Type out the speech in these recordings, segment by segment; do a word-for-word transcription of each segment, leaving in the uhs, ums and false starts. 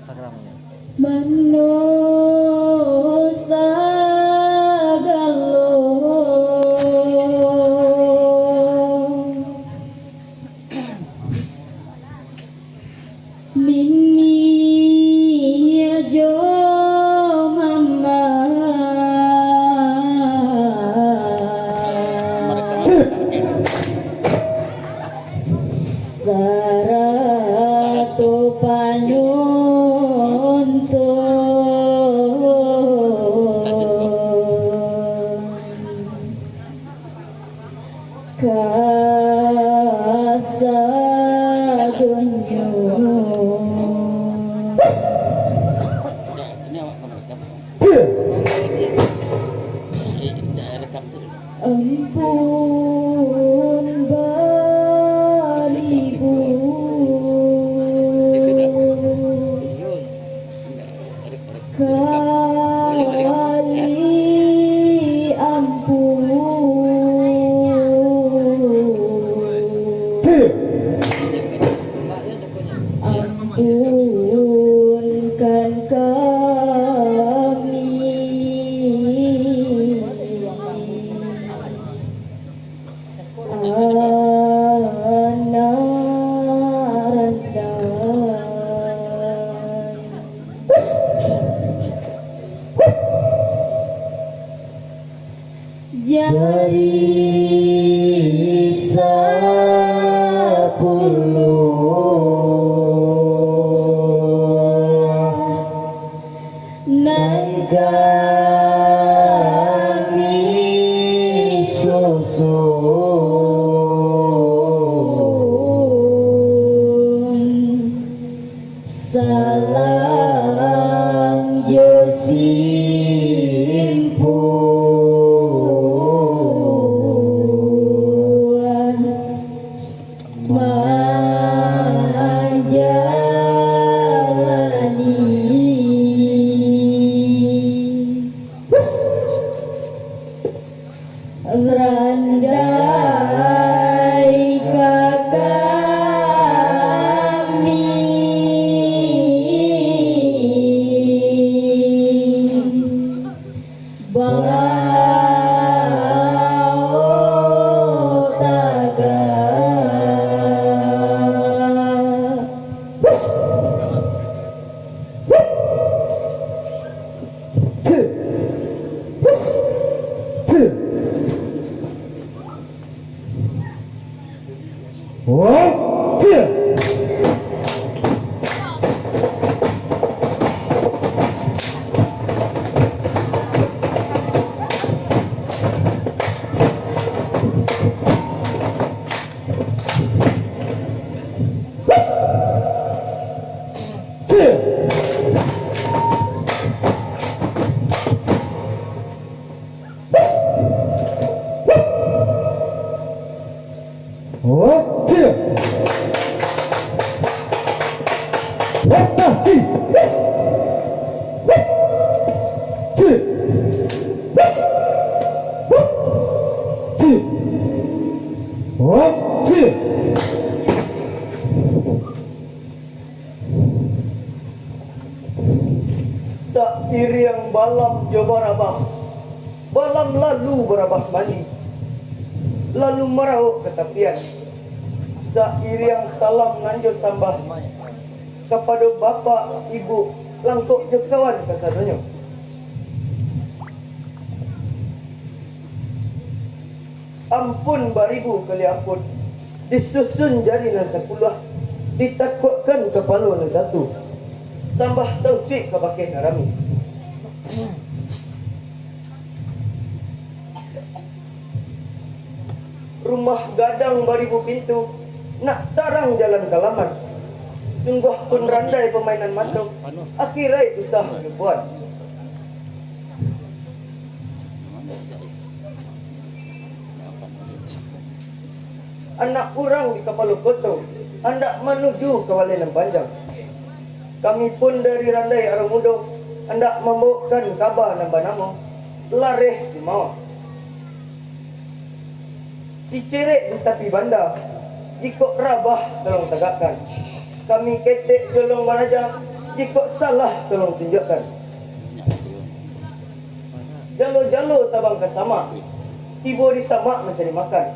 Mano sagalo nini jo mama. Sarato panonton kasadonyo. Ampun baribu kali ampun. Ampunkan kami, anak randah. Jari sapuluah nan kami susun. Salam jo simpuah manjalani. Randai ka kami, baok tagak. Sairiang balam jo barabah, balam lalu barabah bali, lalu marawok ka tapian. Sairiang salam nan jo sambah kapado bapak, ibu, langkok jo kawan kasadonyo. Ampun baribu kali ampun, disusun jari nan sapuluah, ditakuakkan kapalo nan satu. Sambah tauhid kabake nan rami. Rumah gadang baribu pintu, nak tarang jalan ka laman. Sungguah pun randai pamainan mato, akhirat usah dibuat. Anak urang di kapalo koto, handak manuju ka balai nan panjang. Kami pun dari Randai Arang Mudo, handak mambaokan kaba nan banamo Lareh Sumawa. Sicerek di tapi banda, jikok rabah tolong tagakkan. Kami ketek jolong baraja, Jikok salah, tolong tunjuakkan. Jalo-jalo tabang ka samak, tibo di samak mancari makan.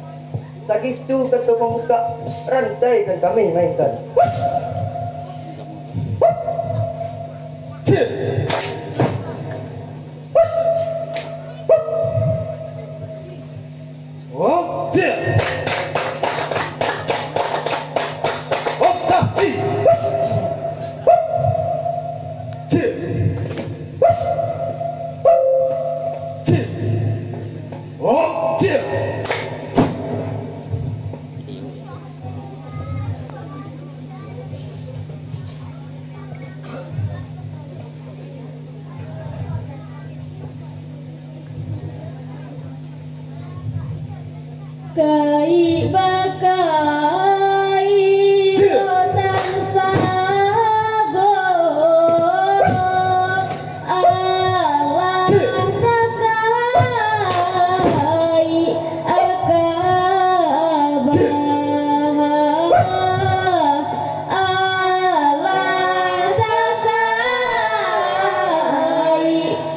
Sagitu kato pambukak, rantai kan kami mainkan. Wush! Wup! Cip! Wush! Wup! Hop, cik. Hop, dah, cik. Hush. Hop. Cik. Hush. Hop. Cik. Hop, cik. Kaik bakaik rotan sago, alah takaik aka baha. Alah takaik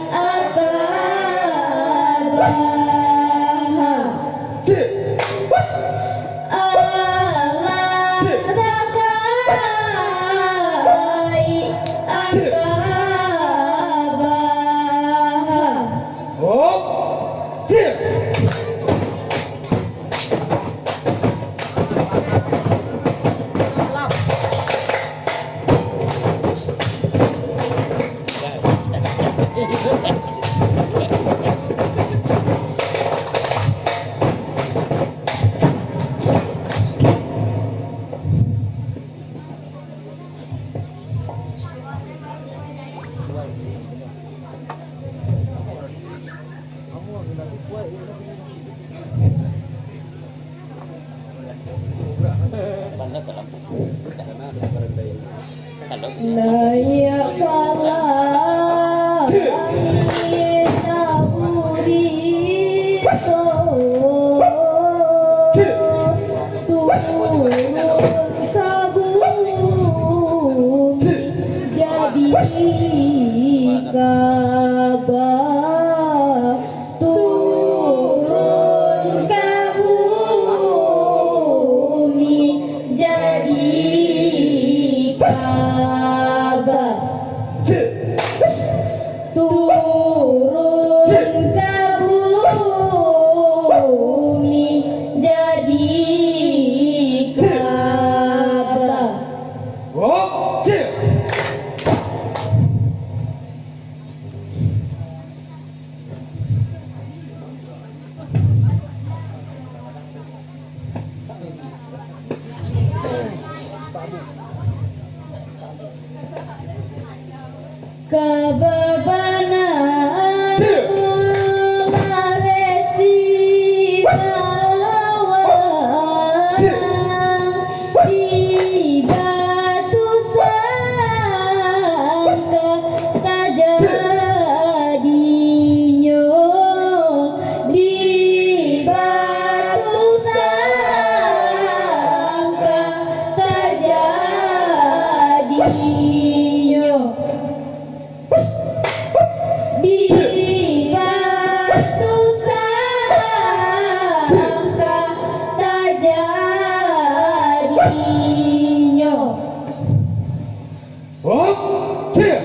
aka baha. Alah takaik aka baha. Hop, diam. Layak kalah taburito, turun ka bumi jadi kaba. Turun ka bumi jadi kaba. Turun ka bumi jadi kaba. Kababanan laresi bawang di batu sangka tajadinyo, di batu sangka tajadinyo, di batu sangka tajadinyo. Hop, diam.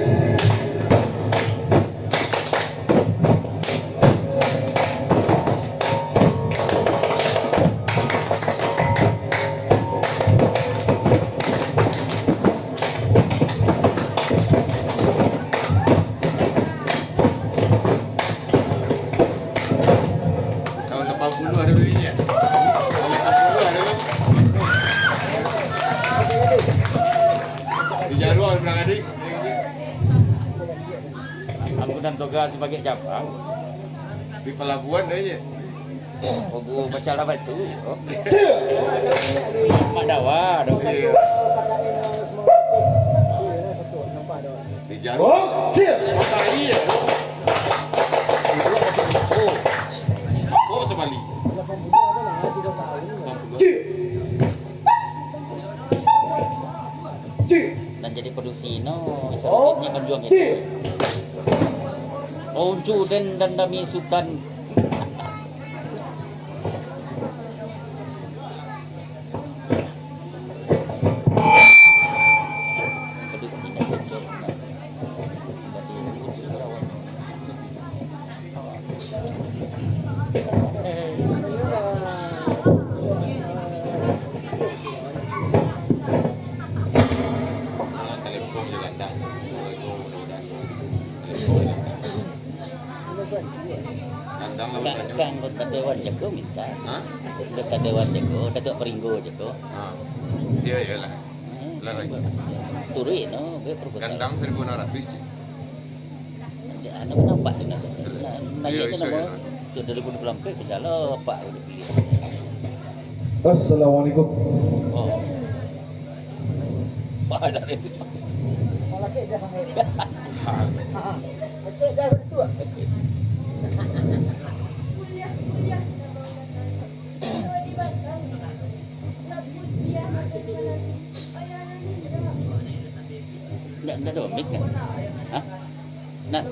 Tahun lapan puluh ada duitnya. Tahun lapan puluh ada. Di Jaruang bilang adik. Angkutan toga sebagai cabang. Di pelabuhan dah je. Pogu macam apa itu? Nampak dawa, dawa. Iya. Di Jaruang. Kota iya. Dulu macam tu. Kok sebalik? Nan jadi padusi no Oh, di. Oncu den dandami Sutan. Ka, ka anggota dewan jago minta. Hah? Anggota dewan jago, Datuak Peringgo jago. Ah. Iyo, iyolah. Hmm. Lah, lagi. Turuik no, be proposal. Gandang seribu enam ratus, cik. Anu nampak tu nah. Nah, nanya tu nama. Tu dari pun pelampe ke salah, Pak, udah pilih. Assalamualaikum. Oh. Pak, ada itu. Ndak, ndak ado mic kan? Hah? Nan?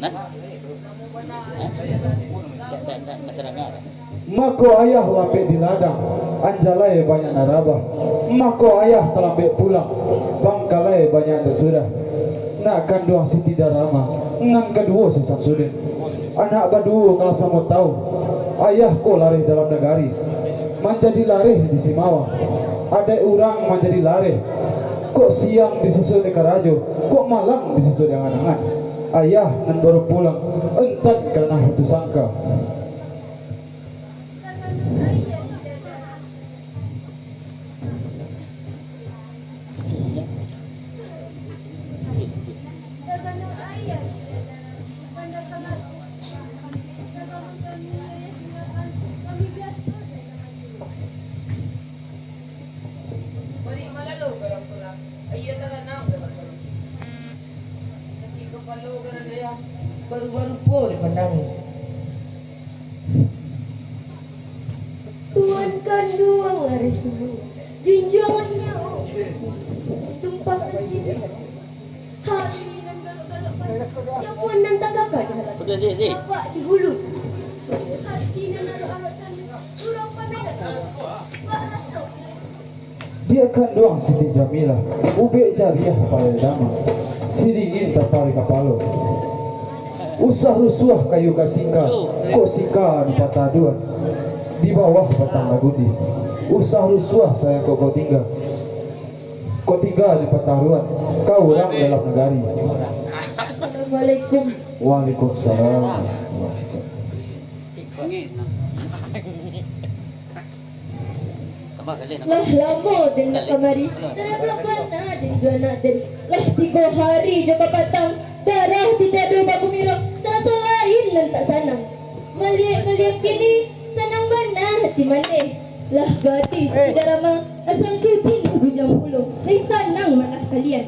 Nan? Hah? Ndak, ndak, ndak, ndak tadanga. Mako ayah lapek di ladang, anjalai banyak narabah. Mako ayah talambek pulang, bangkalai banyak ndak sudah. Nak kanduang Siti Darama, nan kaduo si Samsudin. Anak baduo kalau samo tahu, ayah ko lareh dalam nagari, manjadi lareh di Simawa. Adaik urang manjadi lareh, kok siang disusun dek karajo, kok malam disusun dek angan-angan. Ayah nan baru pulang, entan ka tanah Batu Sangka. Baru-baru po dipandangi. Tuan kanduang lareh sulu, junjuangan nyawo, tumpah kecil. Hati nan galak-galak pandang, jamuan nan tagak di halaman. Udah, Zik, Zik. Bapak di hulu. Hati nan arok-arok tandang, surau pandai datang. Bak raso. Diak kanduang Siti Jamilah, ubek jariah palai dama, si dingin taparik kapalo. Usah rusuah kayu ka singka, kok singka dipatah duo, di bawah batang lagundi. Usah rusuah sayang kok kau tingga, kok tingga dipatah duo, kau urang dalam nagari. Assalamualaikum. Waalaikumsalam. Lah lamo den nak kamari, tarabak bana den jo anak den. Lah tigo hari jo kapatang, darah pitado bakumirang, taraso lain nan tak sanang. Maliek-maliek kini, sanang bana hati mandeh. Lah gadih Siti Darama, Samsudin Bujang Pulo, lai sanang malah kalian.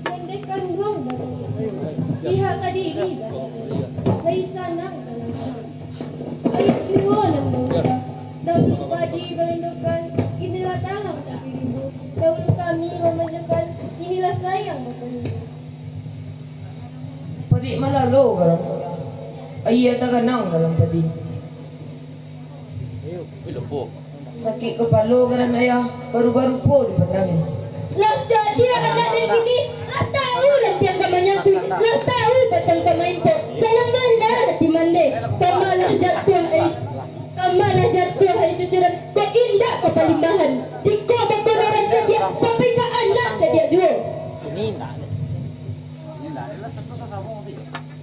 Mandeh kanduang baru, pihak kadiri baru, lai sanang salanjang. Ayah juo nan bamudah, dahulu padi balindukan, kini lah talang tapi ribu. Dahulu kami mamanjakan, kini lah sayang bapanjang. Padik malalo garam, aia taganang dalam padi. Sakik kapalo garan ayah, baru-baru po dipandangi. Lah cadiak anak den kini, lah tahu lantiang ka manyangkuik, lah tahu batang ka maimpok. Dalam bana hati mandeh, kama lah jatuah ai, kama lah jatuah ai cucuran, kok indak ka palimbahan. Jikok bakonoran cadiak, sampai ka anak cadiak juo.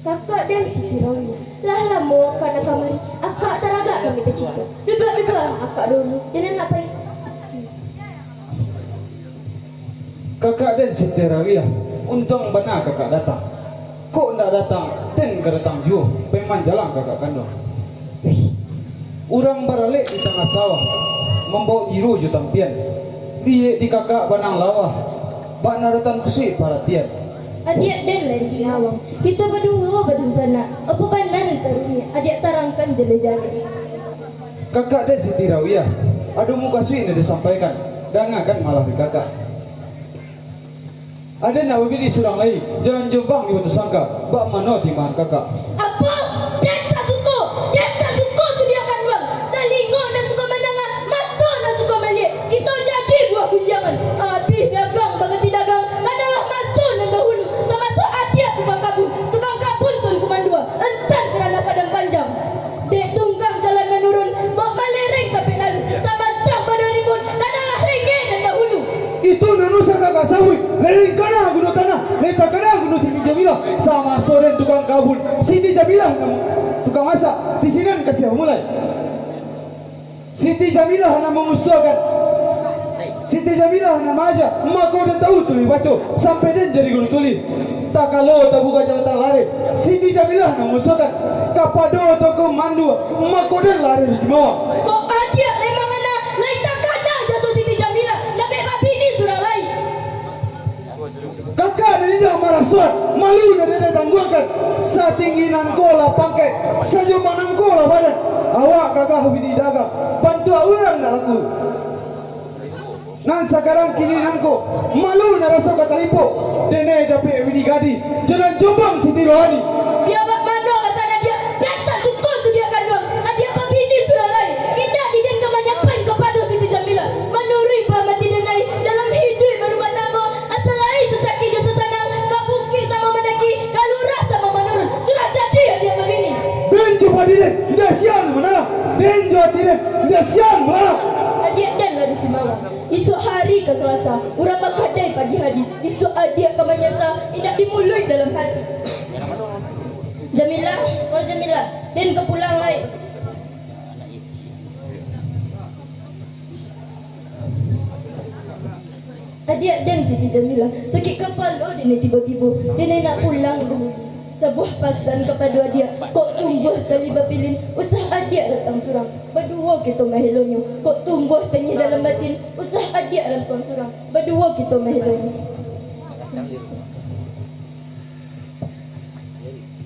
Kakak den Siti Rawiah, lah lamo akak nak kamari, akak taragak kami tacinto. Duduak-duduak akak dulu, jan nak pai. Kakak den Siti Rawiah, untuang bana kakak datang. Kok ndak datang, den ka datang juo, pai manjalang kakak kanduang. Urang baralek di tangah sawah, mambawok jiro jo tampian. Liyek di kakak banang lawah, bak nan datang kusuik paratian. Adiak den lai di Singawang, kito baduo badunsanak, apo bana nan tarumiak, adiak tarangkan jaleh-jaleh. Kakak den Siti Rawiah, ado mukasuik nan disampaikan, dangakan malah di kakak. Aden nak babini surang lai, jo nan Jombang di Batusangka, bak mano timbangan kakak? Apo? Den tak suko, den tak suko tu di kanduang. Talingo nan suko mandanga, mato nan suko maliek. Kito jadi buah gunjangan. Abih dagang baganti dagang, kadang lah maso nan dahulu. Tamaso adiak tukang kabun, tukang kabun Tuanku Mandua, antan ka ranah Padang Panjang. Dek tunggang jalan manurun, bak malereng kapek lalu, samantang baduo rimbun, kadang lah rengek nan dahulu. Itu nan usah kakak sabuik, lereng kana guno tanah, letak kana guno Siti Jamilah, samaso den tukang kabun, Siti Jamilah nan tukang masak, di sinan kasiah mulai. Siti Jamilah nan mangusuakan, Siti Jamilah nan maaja, mako den tahu tulih baco, sampai den jadi guru tulih. Takalo tabuka jabatan lareh, Siti Jamilah nan mangusuakan, kapado Tuanku Mandua, mako den lareh di Simawang. Kok adiak lai mangana, lai takana jaso Siti Jamilah, dapek babini surang lai. Kakak nan indak marasoan, malu nan indak tangguangkan. Satinggi nan ko lah pangkek, sajombang nan ko lah badan. Awak gagah bini dagang, bantuak urang nak laku. Nan sakarang kini nan ko, malu nan raso ka talimpok. Denai dapek bini gadih, jo nan Jombang Siti Rohani. Bia bak mano kato adiak, den tak suko tu di kanduang. Adiak babini surang lai, indak di den ka manyapan kapado Siti Jamilah. Manuruik pahamati denai, dalam hiduik barumah tanggo, asa lai sasakik jo sasanang, ka bukik samo mandaki, ka lurah samo manurun, sudah jadi adiak babini. Den jo padi den, indak sian manarang. Den jo ati den, indak sian manarang. Adiak den lah di Simawang. Isuak hari ka Salasa, urang bakadai pagi hari. Isuak adiak ka manyasa, indak di muluik dalam hati. Jamilah, oh Jamilah, den ka pulang lai. Adiak den Siti Jamilah, sakik kapalo den tibo-tibo, den nak pulang dulu. Sabuah pasan kapado adiak, kok tumbuah tali bapilin, usah adiak datang surang, baduo kito mahelonyo. Kok tumbuah tangih dalam batin, usah adiak rantuang surang, baduo kito mahelonyo.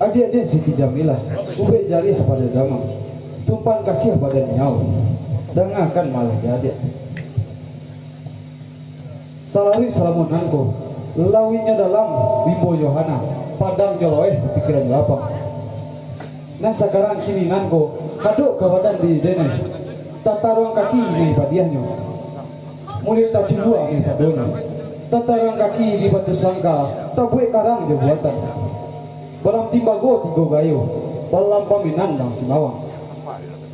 Adiak den Siti Jamilah, ubek jariah pado damang, tumpan kasiah pado niawo, dangakan malah di adiak. Salaruik salamo nan ko, lauiknyo dalam, rimbo jo hana, padang jo laweh, pikiran jo lapang. Nan sakarang kini nan ko, hadok ka badan di denai, tataruang kaki nai padiahnyo. Muluik tacundua ameh padonyo, tataruang kaki di Batusangka, tabuek karang jo buatan. Balam timbago tigo gayo, balam pamenan nan Simawang.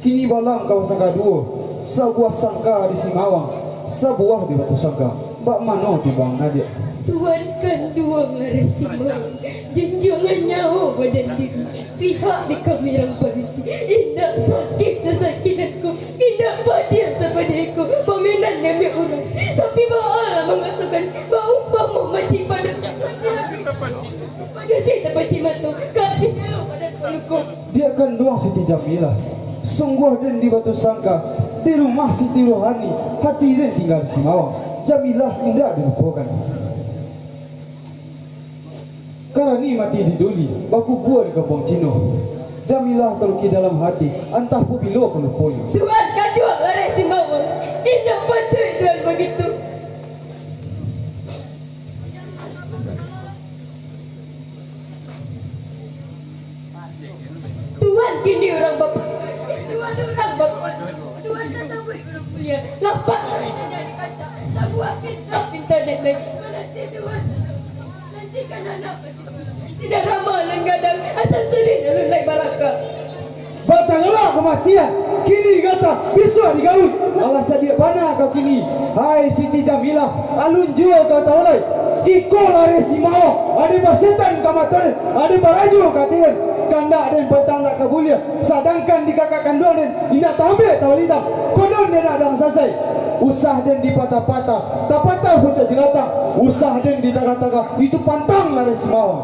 Kini balam ka basangka duo, sabuah sangka di Simawang, sabuah di Batusangka. Bak mano timbangan adiak? Tuan kanduang Lareh Simawang, junjuangan nyawo badan diri, pihak di kami rang parisi, indak sakik sasakik nan ko, indak padiah sapadiah iko, pamenan diambiak urang. Tapi baa lah mangasokan, baumpamo macik pado, pado si tapacik mato, ka ati elok badan paluko. Diak kanduang Siti Jamilah, sungguah den di Batusangka, di rumah Siti Rohani, hati den tingga di Simawang, Jamilah indak dilupokan. Karani mati di Duli, bakubua di Kampuang Cino. Jamilah taluki dalam hati, antah pabilo ka luponyo. Tuan kanduang Lareh Simawang, indak patuik Tuan bagitu. Tuan kini urang bapakai, Tuan urang bapakai, Tuan tasabuik urang mulia, lapak dari dada di kaca, sabuah pinta-pinta nenek, mananti Tuan. Nantikan anak bajubah, sinan rama nan gadang, asa sudah alun lai baraka. Batanggalah kamatian, kini digata, bisuak digauik. Alah sadiak bana kau kini, hai Siti Jamilah, alun juo kau tahu lai. Iko Lareh Simawang, ado basetan ka mato den, ado barajo ka ati den. Kandak den patang ndak ka buliah, sadangkan di kakak kanduang den, indak taambiak tawalitang. Konon den nak dang sansai, usah den dipatah-patah, tapatah pucuak jilatang, usah den ditagah-tagah, itu pantang Lareh Simawang.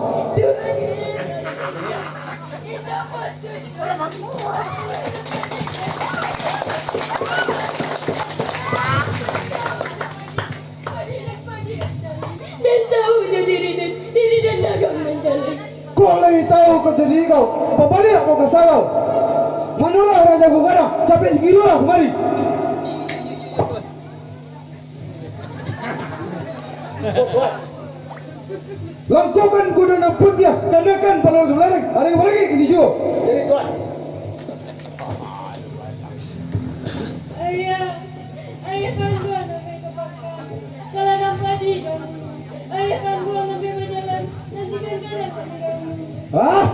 Den tahu jo diri den, diri den dagang mancaliak. Kok lai tahu kau jo diri kau, babaliak kau ka sarau. Manolah Raja Gugadang, capek singgirulah kamari. Langkokkan kudo nan putiah, kanakan palo nan larang, arang barangkek kini juo. Jadi, Tuan. Ayah, ayah kanduang ambiak ka paka. Kaladang padi dahulu. Ayah kanduang ambiak bajalan, nantikan kaladang padi dahulu. Hah?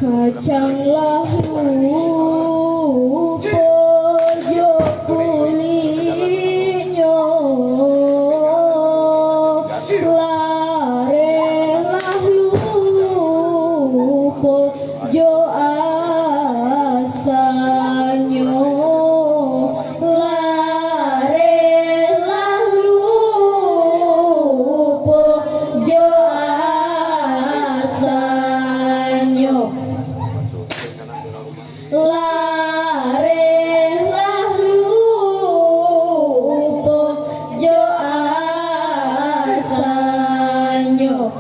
Kacang lah lupo jo kuliknyo, lareh lah lupo jo asanyo, lareh lah lupo jo asanyo, lareh lah lupo jo asanyo.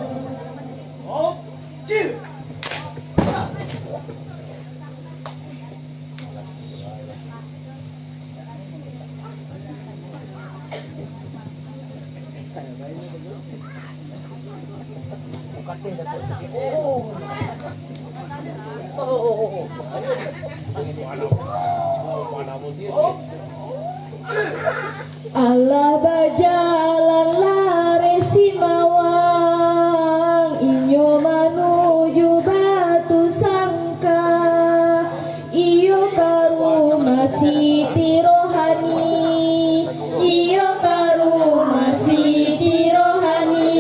Alah bajalan lareh si Mawang, inyo manuju Batu Sangka. Iyo ka rumah Siti Rohani, iyo ka rumah Siti Rohani.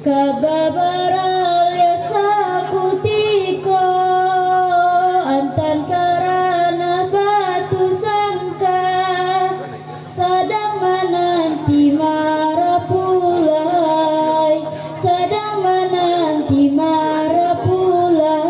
Ka babaraliah sakutiko, antan ka ranah Batu Sangka, sadang mananti marapulai, sadang mananti marapulai.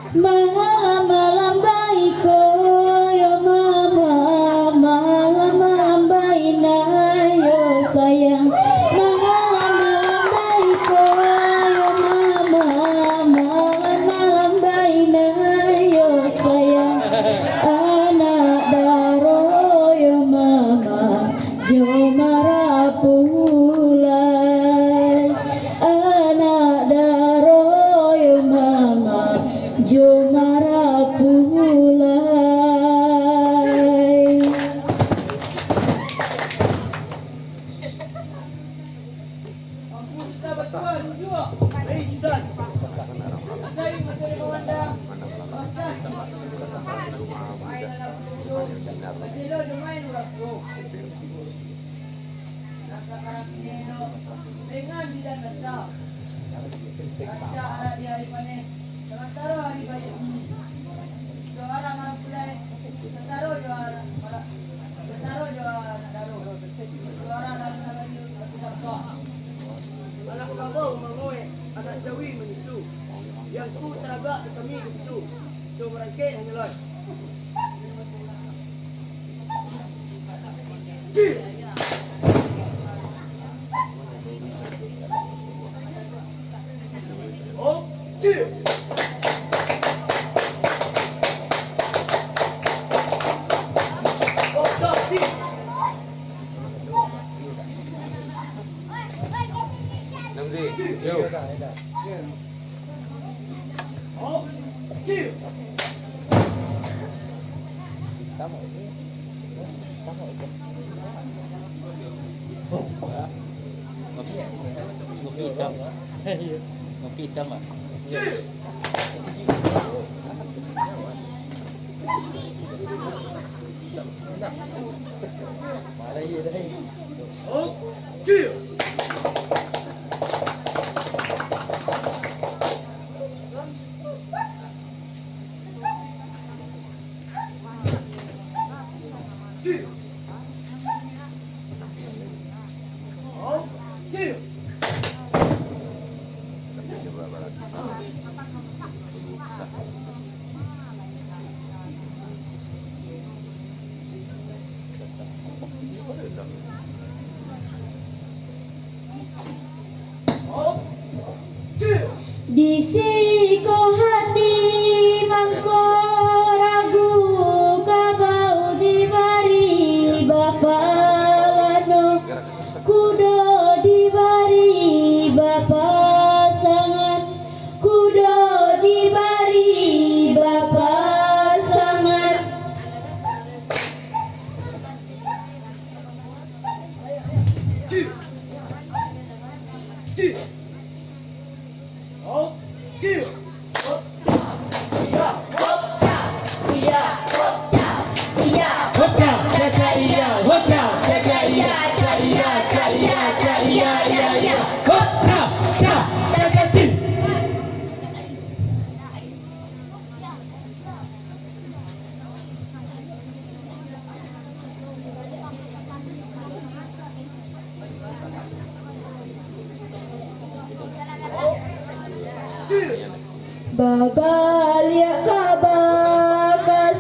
Malam-malam baiko, yo mama, malam Rancak anak di ari paneh, samantaro ari baiak. Jo arang-arang pulai, samantaro jo anak, samantaro jo anak daro. Jo arang dalam nagari, tapi tak. Anak kabau mangoek, anak jawi manyusu. Yang tu taragak ka kami di situ. Jo barangkek hanyo lai. Ngopi, ngopi hitam. Ngopi hitam, ah. Di siko hati mangko ragu, kabau dibari bapalano, kudo dibari bapasangan, kudo dibari bapasangan. Babaliak ka bakasamulo,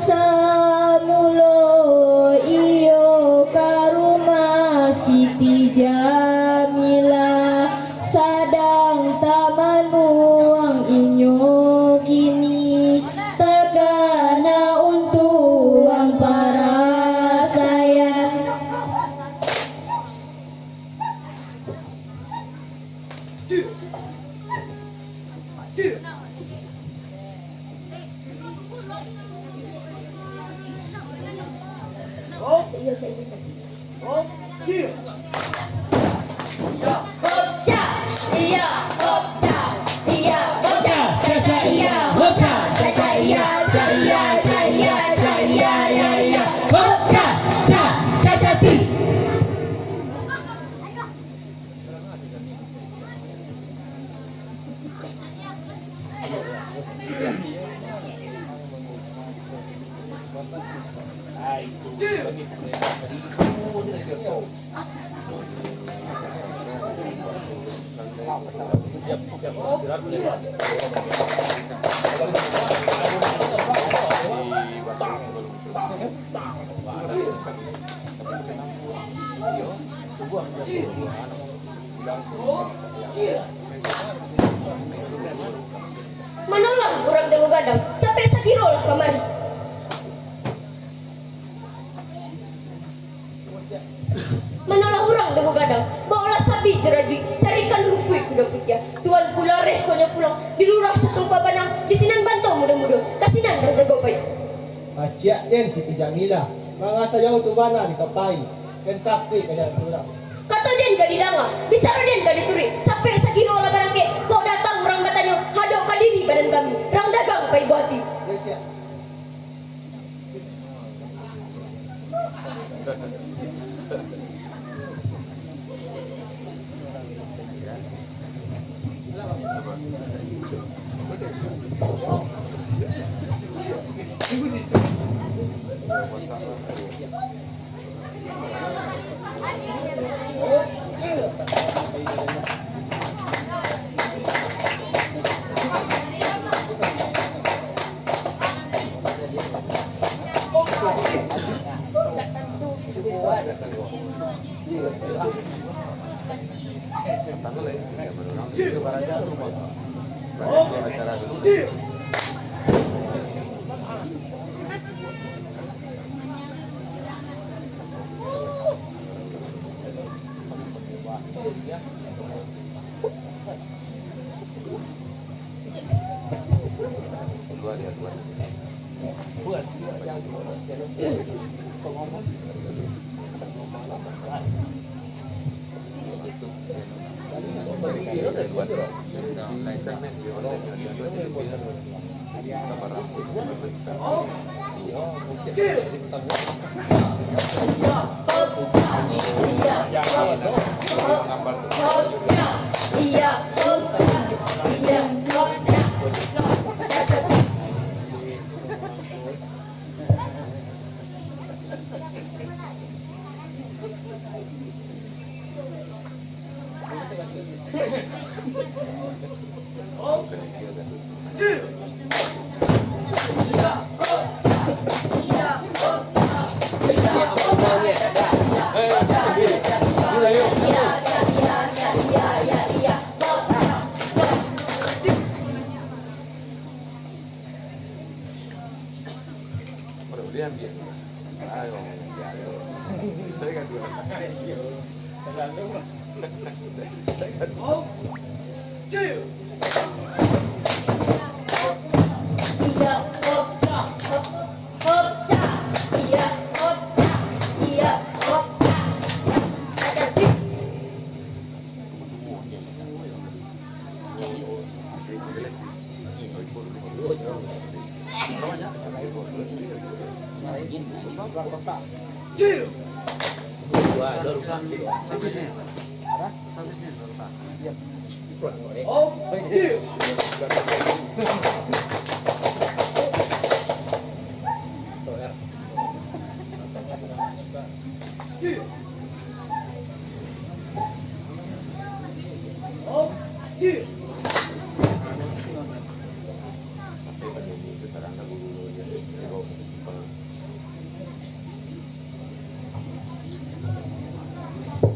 iyo ka rumah Siti Jamilah, sadang tamanuang inyo kini. Takana untuang parasaian. Manolah urang Dago Gadang, capek sagiro lah kamari. Manolah urang Dago Gadang, baolah sabi jo rajuik, carikan rumpuik kudo putiah. Tuan Kulareh konyo pulang, di lurah Satungkua Banang, di sinan bantuak mudo-mudo, ka sinan Raja Gopai. Aciak den Siti Jamilah, mangasa jauah tu bana di Kapai, den takuik ka jalan surang. Kato den ka didanga, bicaro den ka dituruik, capek sagiro lah barangkek, kok datang urang batanyo, hadok ka diri badan kami, rang dagang paibo ati. Yo, siap.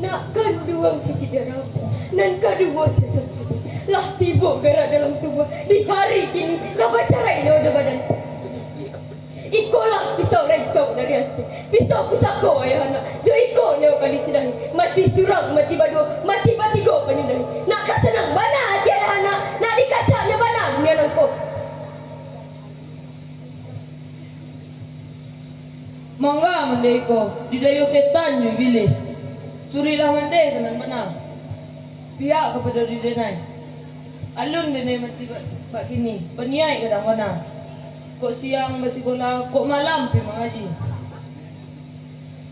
Nak kanduang Siti Dara, nan kaduo Sasongkidi, lah tibo garak dalam tubuah. Di hari kini, lah bacarai nyo jo badan. Ikolah pisau rencong dari Aceh, pisau pusako ayah anak. Jo iko nyo ka disudahi. Mati surang, mati baduo, mati batigo panyudahi. Nak ka sanang bana ati ayah anak, nak dikacak nyo bana dunia nangko. Mangga mandeh iko, di dayuah setan jo ibilih. Suruiklah mandeh ka nan bana. Pihak kapado diri denai. Alun denai mati bak, bak kini, baniaik gadang bana. Kok siang basikola, kok malam pi mangaji.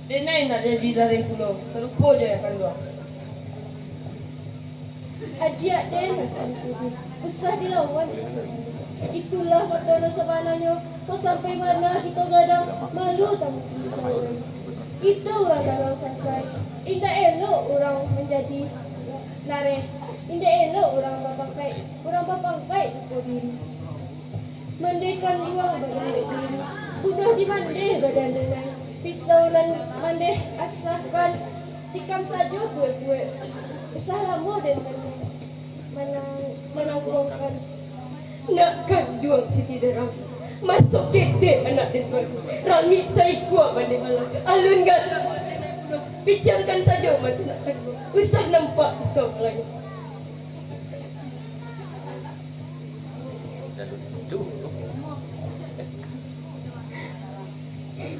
Denai nak jadi lareh pulo, sarupo jo ayah kanduang. Adiak den, usah dilawan. Itulah fakta nan sabananyo. Kok sampai bana kito gadang, malu tamuti sabananyo. Kito urang gadang sansai. Indak elok urang manjadi lareh. Indak elok urang bapangkaik. Urang bapangkaik lupo diri. Mandeh kanduang badan dek diri, bunuah dimandeh badan denai. Pisau nan mandeh asahkan, tikam sajo kuek-kuek. Usah lamo den manang-, manangguangkan. Nak kanduang Siti Dara, maso ketek anak den baru. Rangik saikua mandeh malang, alun gadang badan denai bunuah. Piciangkan sajo mato nak kanduang, usah nampak pisau malayuah.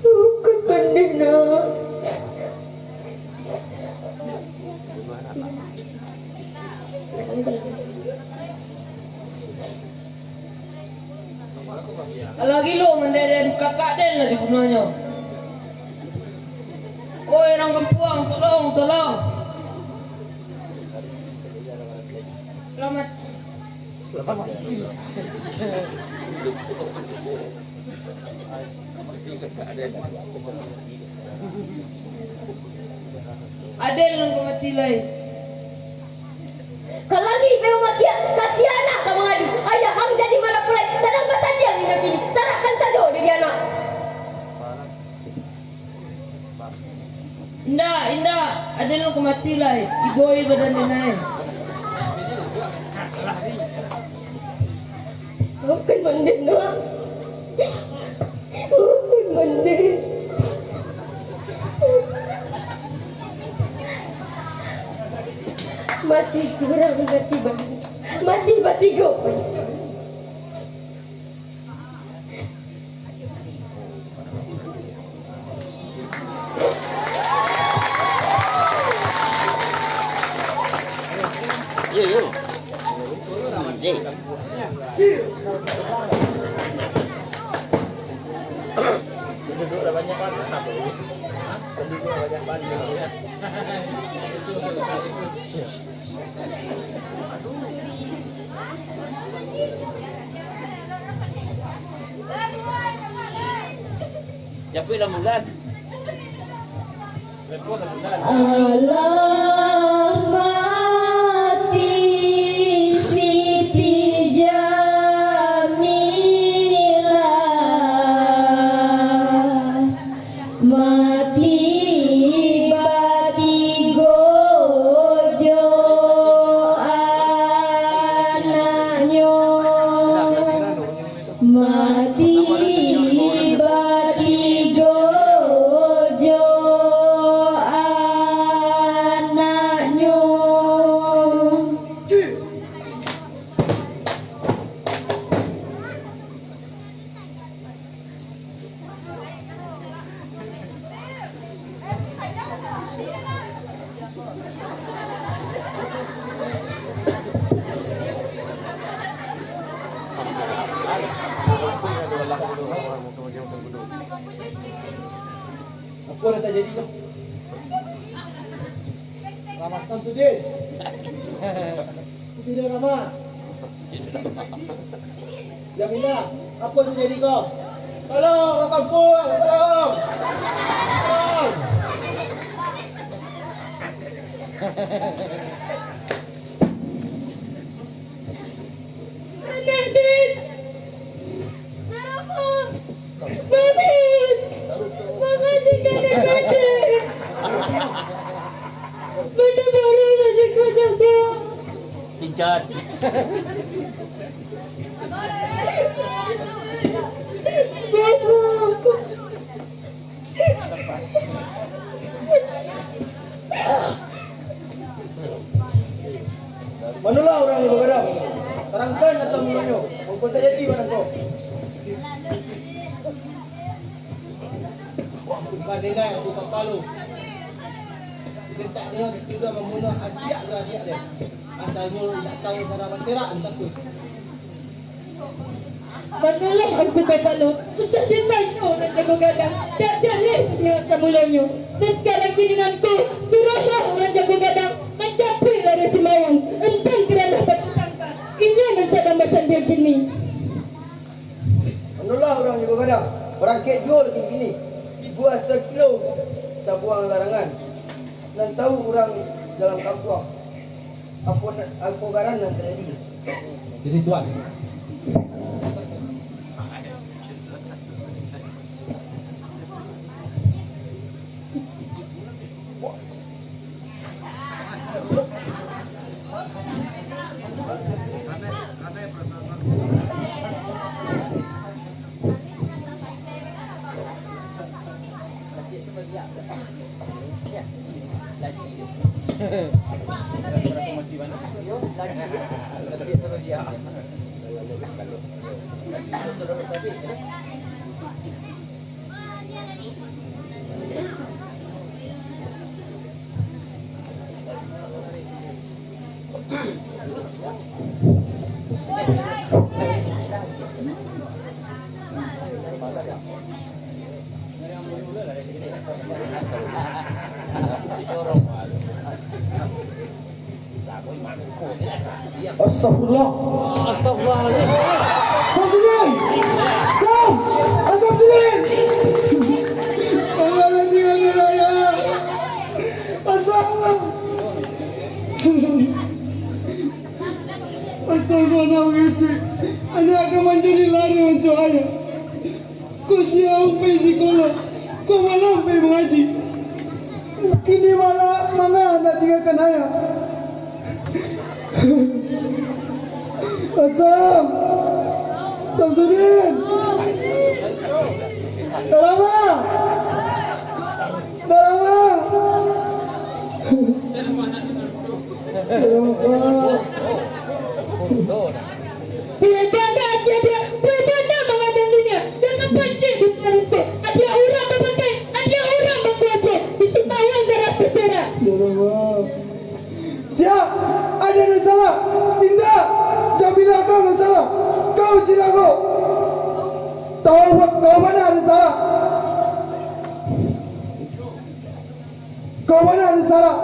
Bukan pandai nak. Alah gilo mandeh den, kakak den lah dibunuahnyo. Oi, urang kampuang, tolong, tolong. Selamat. Aden nan ka mati lai. Ka langik mamakiak, ka sia anak ka mangadu. Ayah ang jadi malapulai, sadang batandiang inyo kini. Sarahkan sajo diri anak. Indak, indak, aden alun ka mati lai, ibo badan den ai. Maafkan Mande, nak. Maafkan Mande. Mati surang, mati banyak. Mati batigo. Yo, yo. Yo. Capek lah bulan. Alah mati Siti Jamilah. Mati batigo jo anaknyo. Mati batigo jo anaknyo. Apo nan tajadi ko? Rama Samsudin. Itu dia Rama. Jamilah, apo nan tajadi ko? Tolong, urang kampuang, tolong. Tolong. Anak, Din. Mami. Makasih, Kakak Kakak. Benda baru saja kau dapat. Sinchan. Bapak. Manolah urang nan bagadang, tarangkan asal mulonyo, mangko tajadi bana ko. Bukan denai, bukan palu. Digentak dengan sudah mambunuh aciak jo adiak dia. Asalnyo indak tahu cara baserak, takuik. Manolah Angku Pepalo, sudah denai nyo urang jago gadang, dak jaleh punyo asal mulonyo. Dan sakarang kini nan ko, suruahlah urang jago gadang manjapuik Lare Simawang, antang ka ranah Batu Sangka. Inyo nan sadang basandia kini. Manolah urang jago gadang, barangkek juo kini-kini, dibuah sakilo tabuang larangan. Nan tahu urang dalam kampuang. Apo na-, apo garan nan tajadi? Jadi tuan. Astagfirullah. Astagfirullahaladzim. Samsudin! Sam! Samsudin! Astagfirullahaladzim, astagfirullah. Astagfirullah. Astagfirullahaladzim. Anak ka manjadi lara untuak ayah. Ko siang pai sikolah, ko malam pai mangaji. Kini malah manga nak tinggakan ayah. Asam, Samsudin, Salama, Salama. Buah bana adia dia, buah bana mangadang dunia, dan mapancing dunia runtuh. Adia urang bapakai, adia urang bakuaso, bisi tawang darah basarah. Ya Allah. Siap, ada nan salah? Indak, Jamilah kau nan salah. Kau cilako. Kau, kau bana nan salah. Kau bana nan salah.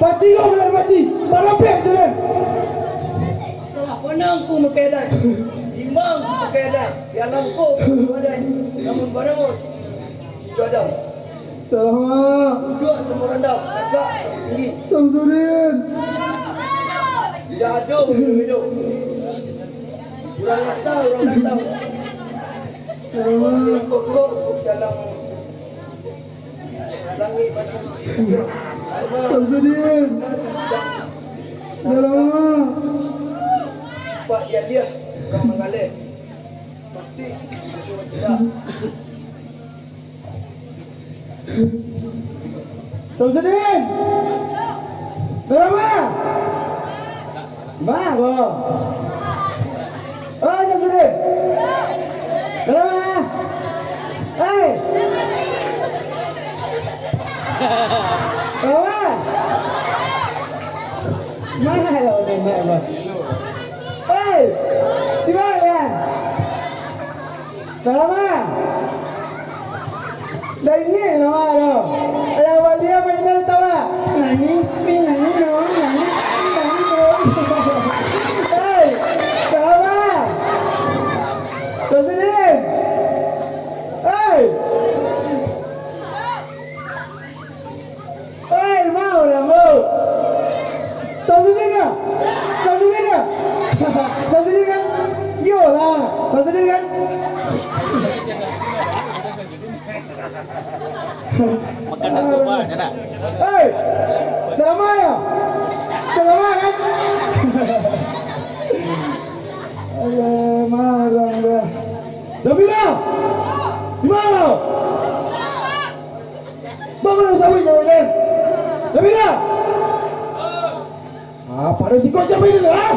Pati kau bana pati. Parapek tu kan. Salah pandang ku makai adat. Bimbang ku makai adat. Di alam ko ku badan. Namun bana tu adat. Salah. Duduk samo randau, tagak samo tinggi. Samsudin. Tidak ada urang hidup. Urang asa, urang datang. Salah. Pokok dalam langit batu. Samsudin. Salah. Pak Yaliah, kau manggaleh. Pasti, itu tidak. Samsudin! Barama! Bang, bro. Oh, Samsudin! Barama! Hei! Barama! Mana lo nenek, bro? Hei! Di mana? Salama. Dah ingek nama tu. Alah, buat dia apa kita tahu lah. Nani, ni nani dong, nani, nani dong. Hei, Salama. Kau sini. Hei. Hei, mau lah, mau. Samsudin kan? Samsudin kan? Samsudin kan? Iyolah, Samsudin kan? Makan dah berubah, dah. Hei, dah lama ya? Dah lama kan? Alah, marah dah. Jamila! Di mana kau? Bangun, sawit jauh ni. Jamila! Ah, pada siko siapa ini tu, ah?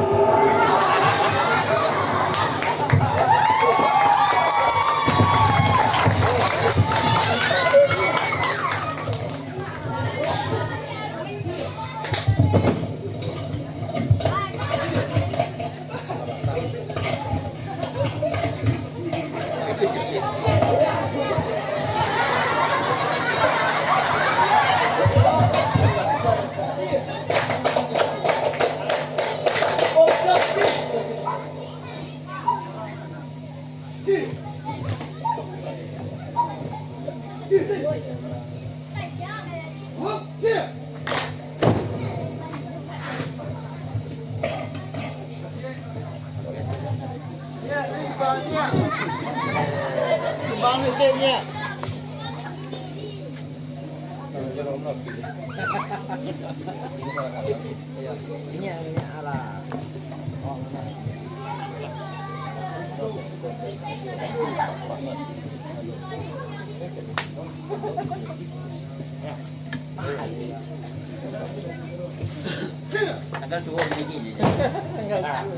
Tanggal tuo bini je. Tanggal tuo.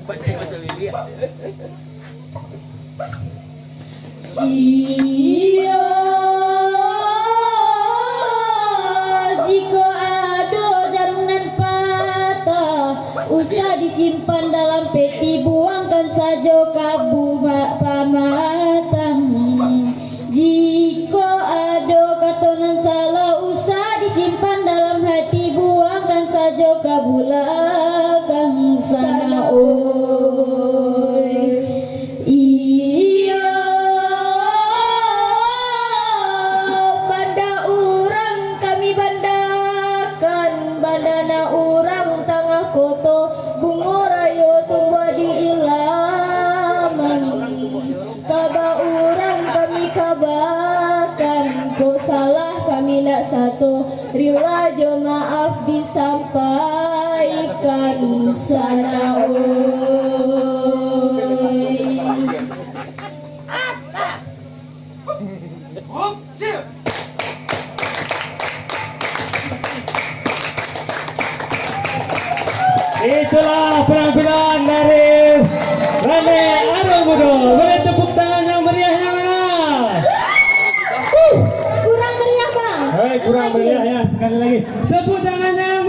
Baca, baca lirik. Iyo, jikok ado jarum nan patah, usah disimpan dalam peti, buangkan sajo ka bu-, ba-, pamatang. Jikok ado kato nan salah, usah disimpan dalam hati, buangkan sajo ka bulakang sana, oi. Iyo, banda urang kami bandakan, banda nan urang tangah koto, bungo rayo tumbuah di ilaman. Kaba urang kami kabakan, kok salah sato, rila jo maaf disampaikan sana, oi. Itulah penampilan dari Rame Arung Mudo. Boleh tepuk tangan yang meriahnya mana? Kurang meriah, Bang. Hei, kurang meriah ya, sekali lagi. Tepuk tangannya.